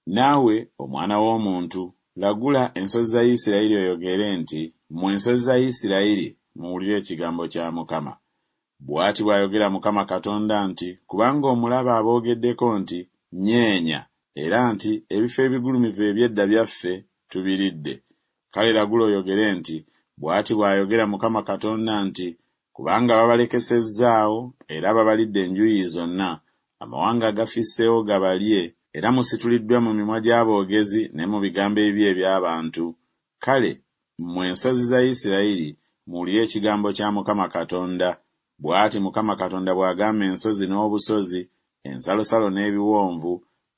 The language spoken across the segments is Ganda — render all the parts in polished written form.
Naawe, omwana w'omuntu, lagula ensozi za Isirayiri oyogere nti, Mmwe ensozi za Isirayiri, muwulire ekigambo kya Mukama. Bw'ati bw'ayogera Mukama Katonda nti, Kubanga omulabe aboogeddeko nti, Nyeenya, era nti, Ebifo ebigulumivu eby'edda byaffe, tubiridde. Kale lagula oyogere nti, Bw'ati bw'ayogera Mukama Katonda nti, Kubanga babalekesezzaawo era babalidde enjuyi zonna, amawanga agafisseewo gabalye, era musituliddwa mu mimwa gy'aboogezi ne mu bigambo ebibi eby'abantu, kale, mmwe ensozi za Isirayiri, muwulire ekigambo kya Mukama Katonda, Bw'ati Mukama Katonda bw'agamba ensozi n'obusozi, ensalosalo n'ebiwonvu,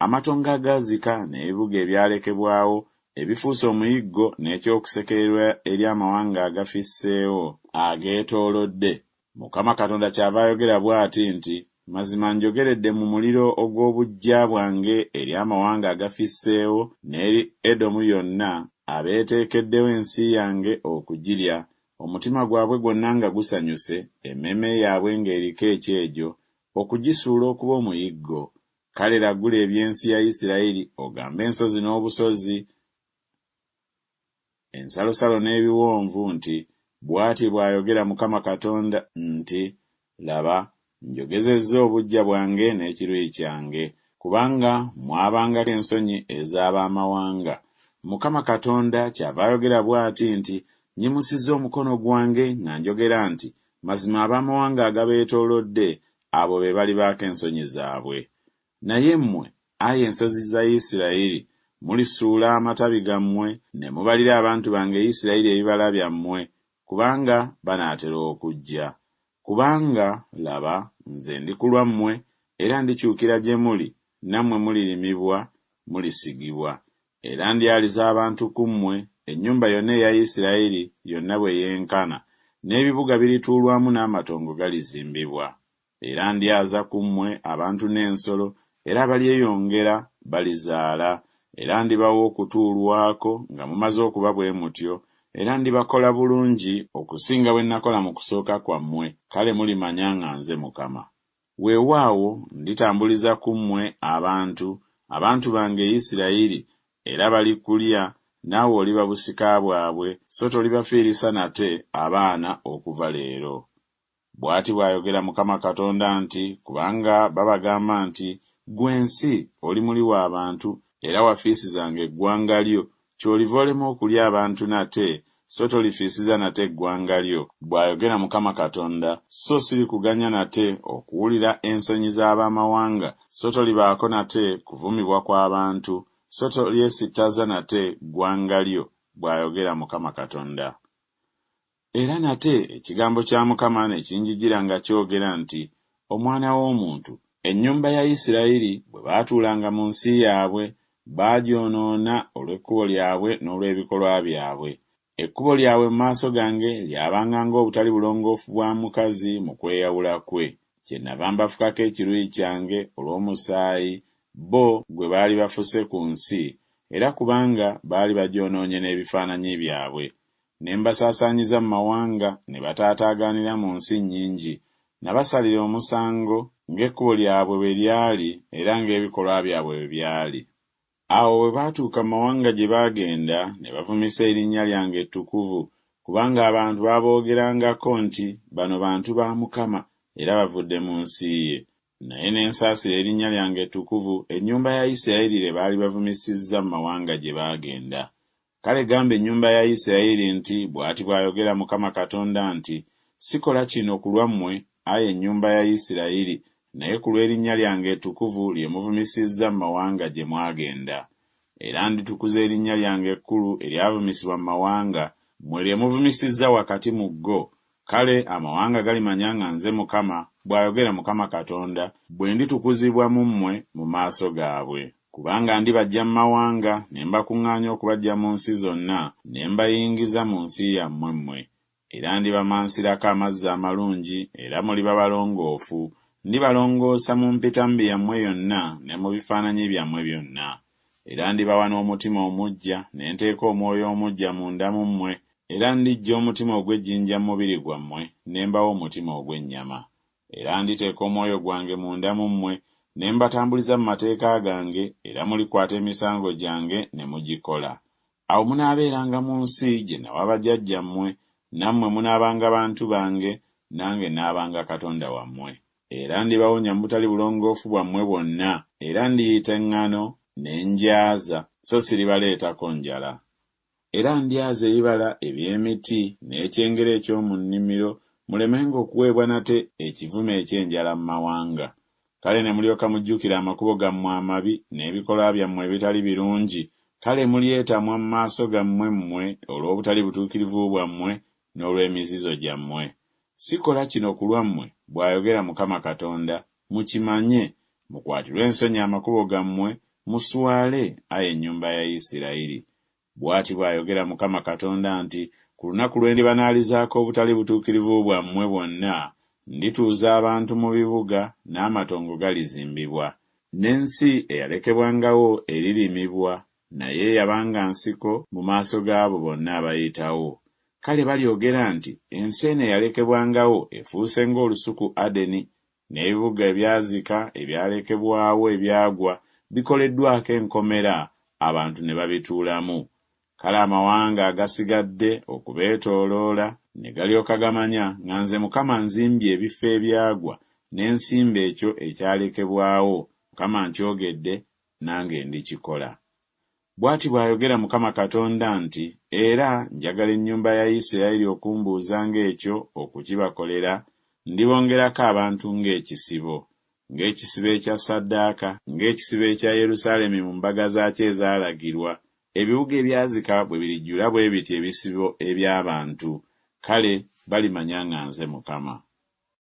amatongo agaazika n'ebibuga ebyalekebwawo, ebifuuse omuyiggo n'eky'okusekererwa eri amawanga agafisseewo ageetoolodde, Mukama Katonda kyava ayogera bw'ati nti, Mazima njogeredde mu muliro ogw'obuggya bwange eri amawanga agafisseewo n'eri Edomu yonna abeeteekeddewo ensi yange okugirya, omutima gwabwe gwonna nga gusanyuse, emmeeme yaabwe ng'eriko ekyejo, okugisuula okuba omuyiggo. Kale lagula eby'ensi ya Isirayiri ogambe ensozi n'obusozi, ensalosalo n'ebiwonvu nti, Bw'ati bw'ayogera Mukama Katonda nti, Laba, njogezezza obuggya bwange n'ekiruyi kyange, kubanga mwabangako ensonyi ez'ab'amawanga. Mukama Katonda kyava ayogera bw'ati nti, Nnyimusizza omukono gwange nga njogera nti, Mazima ab'amawanga agabeetoolodde, abo be balibaako ensonyi zaabwe. Naye mmwe, ayi ensozi za Isirayiri, mulisuula amatabi gammwe, ne mubalira abantu bange Isirayiri ebibala byammwe, kubanga banaatera okujja. Kubanga, laba, nze ndi ku lwammwe, era ndikyukira gye muli, nammwe mulirimibwa, mulisigibwa. Era ndyaliza abantu ku mmwe, ennyumba yonna eya Isirayiri yonna bwe yenkana, n'ebibuga birituulwamu n'amatongo galizimbibwa. Era ndyaza ku mmwe abantu n'ensolo, era abalyeyongera balizaala, era ndibawa okutuulwako nga mumaze okuba bwe mutyo, era ndibakola bulungi okusinga bwe nnakola mu kusooka kwammwe, kale mulimanya nga nze Mukama. Weewaawo, nditambuliza ku mmwe abantu, abantu bange Isirayiri, era balikulya, naawe oliba busika bwabwe, so tolibafiirisa nate abaana okuva leero. Bw'ati bw'ayogera Mukama Katonda nti, Kubanga babagamba nti, Ggwe ensi, oli muli wa bantu, era wafiisizanga eggwanga lyo, ky'oliva olema okulya abantu nate, so tolifiisiza nate eggwanga lyo, bw'ayogera Mukama Katonda, so sirikuganya nate okuwulira ensonyi z'ab'amawanga, so tolibaako nate kuvumibwa kwa bantu, so tolyesittaza nate ggwanga lyo, bw'ayogera Mukama Katonda. Era nate ekigambo kya Mukama ne kinjijira nga kyogera nti, Omwana w'omuntu, ennyumba ya Isirayiri bwe baatuulanga mu nsi yaabwe, baagyonoona olw'ekkubo lyabwe n'olw'ebikolwa byabwe. Ekkubo lyabwe mu maaso gange lyabanga ng'obutali bulongoofu bwa mukazi mu kweyawula kwe. Kyennava mbafukako ekiruyi kyange olw'omusaayi bo gwe baali bafuse ku nsi, era kubanga baali bagyonoonye n'ebifaananyi byabwe. Ne mbasaasaanyiza mu mawanga, ne bataataaganira mu nsi nnyingi. Nabasalira omusango ng'ekkubo lyabwe bwe lyali era ng'ebikolwa byabwe bwe byali. Awo bwe baatuuka mu mawanga gye baagenda, ne bavumisa erinnya lyange ettukuvu, kubanga abantu baaboogerangako nti, Bano bantu ba Mukama, era bavudde mu nsi ye. Naye ne nsaasira erinnya lyange ettukuvu, ennyumba ya Isirayiri lye baali bavumisizza mu mawanga gye baagenda. Kale gamba ennyumba ya Isirayiri nti, Bw'ati bw'ayogera Mukama Katonda nti, Sikola kino ku lwammwe, ayi ennyumba ya Isirayiri, naye ku lw'erinnya lyange ettukuvu lye muvumisizza mu mawanga gye mwagenda. Era nditukuza erinnya lyange ekkulu eryavumisibwa mu mawanga, mmwe lye muvumisizza wakati mu go, Kale amawanga galimanya nga nze Mukama, bw'ayogera Mukama Katonda, bwe nditukuzibwa mu mmwe mu maaso gaabwe. Kubanga ndibaggya mu mawanga, ne mbakuŋŋaanya okubaggya mu nsi zonna, ne mbayingiza mu nsi yammwe mmwe. Era ndibamansirako amazzi amalungi, era muliba balongoofu, ndibalongoosa mu mpitambi yammwe yonna ne mu bifaananyi byammwe byonna. Era ndibawa n'omutima omuggya, ne nteeka omwoyo omuggya munda mu mmwe, Era ndiggya omutima ogw'ejjinja mu mubiri gwammwe, ne mbawa omutima ogw'ennyama. Era nditeeka omwoyo gwange munda mu mmwe, ne mbatambuliza mu mateeka gange, era mulikwata emisango gyange ne mugikola. Awo munaabeeranga mu nsi gye nawa bajjajjammwe, nammwe munaabanga bantu bange, nange naabanga Katonda wammwe. Era ndibawonya mu butali bulongoofu bwammwe bwonna, era ndiyita eŋŋano, ne ngyaza, so siribaleetako njala. Era ndyaza ebibala eby'emiti n'ekyengera eky'omu nnimiro, mulemenga okuweebwa nate ekivume eky'enjala mu mawanga. Kale ne mulyoka mujjukira amakubo gammwe amabi n'ebikolwa byammwe ebitali birungi, kale mulyetamwa mu maaso gammwe mmwe olw'obutali butuukirivu bwammwe n'olw'emizizo gyammwe. Sikola kino ku lwammwe, bw'ayogera Mukama Katonda, mukimanye, mukwatirwe ensonyi amakubo gammwe, muswale, ai ennyumba ya Isirayiri. Bw'ati bw'ayogera Mukama Katonda nti Ku lunaku lwe ndibanaalizaako obutali butuukirivu bwammwe bwonna, ndituuza abantu mu bibuga, n'amatongo galizimbibwa. N'ensi eyalekebwangawo eririmibwa, naye eyabanga nsiko, mu maaso g'abo bonna abayitawo. Kale balyogera nti Ensi eno eyalekebwangawo efuuse ng'olusuku Adeni, n'ebibuga ebyazika ebyalekebwawo ebyagwa bikoleddwako enkomera, abantu ne babituulamu. Kale amawanga agasigadde okubeetooloola ne galyoka gamanya nga nze Mukama nzimbye ebifo ebyagwa, ne nsimba ekyo ekyalekebwawo, Mukama nkyogedde, nange ndikikola. Bw'ati bw'ayogera Mukama Katonda nti Era njagala ennyumba ya Isiraeri okumbuuzanga ekyo okukibakolera, ndibongerako abantu ng'ekisibo, ng'ekisibo ekya ssaddaaka, ng'ekisibo ekya Yerusaalemi mu mbaga zaakyo ezaalagirwa, ebibuga ebyazika bwe birijjula bwe bityo ebisibo eby'abantu, kale balimanya nga nze Mukama.